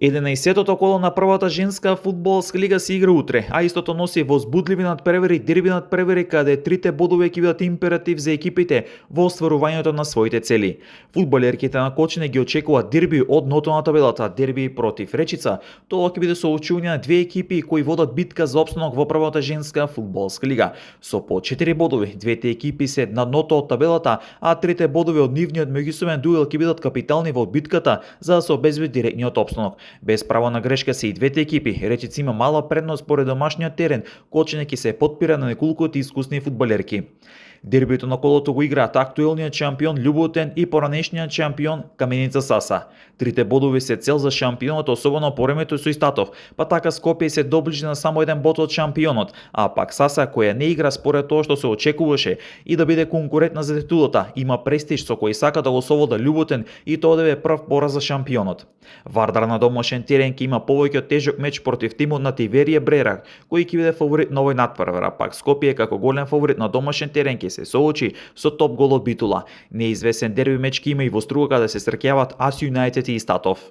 11-тото коло на првата женска фудбалска лига се игра утре, а истото носи возбудливи надпревари, дерби надпревари, каде трите бодови ќе бидат императив за екипите во остварувањето на своите цели. Фудбалерките на Кочине ги очекува дерби од дното на табелата, дерби против Речица. Тоа ќе биде соочување на две екипи кои водат битка за опстанок во првата женска фудбалска лига. Со по 4 бодови, двете екипи се на дното од табелата, а трите бодови од нивниот меѓусобен дуел ќе бидат капитални во битката за да се обезбеди директниот опстанок. Без право на грешка се и двете екипи. Речица има мала предност поред домашниот терен, Кочине ќе се подпира на неколку искусни фудбалерки. Дербито на колото го играат актуелниот шампион Љуботен и поранешниот шампион Каменица Саса. Трите бодови се цел за шампионот, особено по времето со Истатов, па така Скопје се доближи на само еден бод од шампионот, а пак Саса, која не игра според тоа што се очекуваше и да биде конкурентна за титулата, има престиж со кој сака да го совлада Љуботен и тоа да биде прв пораз за шампионот. Вардар на домашен терен ќе има повеќе тежок меч против тимот на Тиверија Брерак, кој ќе биде фаворит на овој надпревар, а пак Скопје како голем фаворит на домашен терен ќе се соочи со топ гол од Битула. Неизвестен дерби меч ќе има и во Струга каде се среќаваат Ас Юнајтед и Истатов.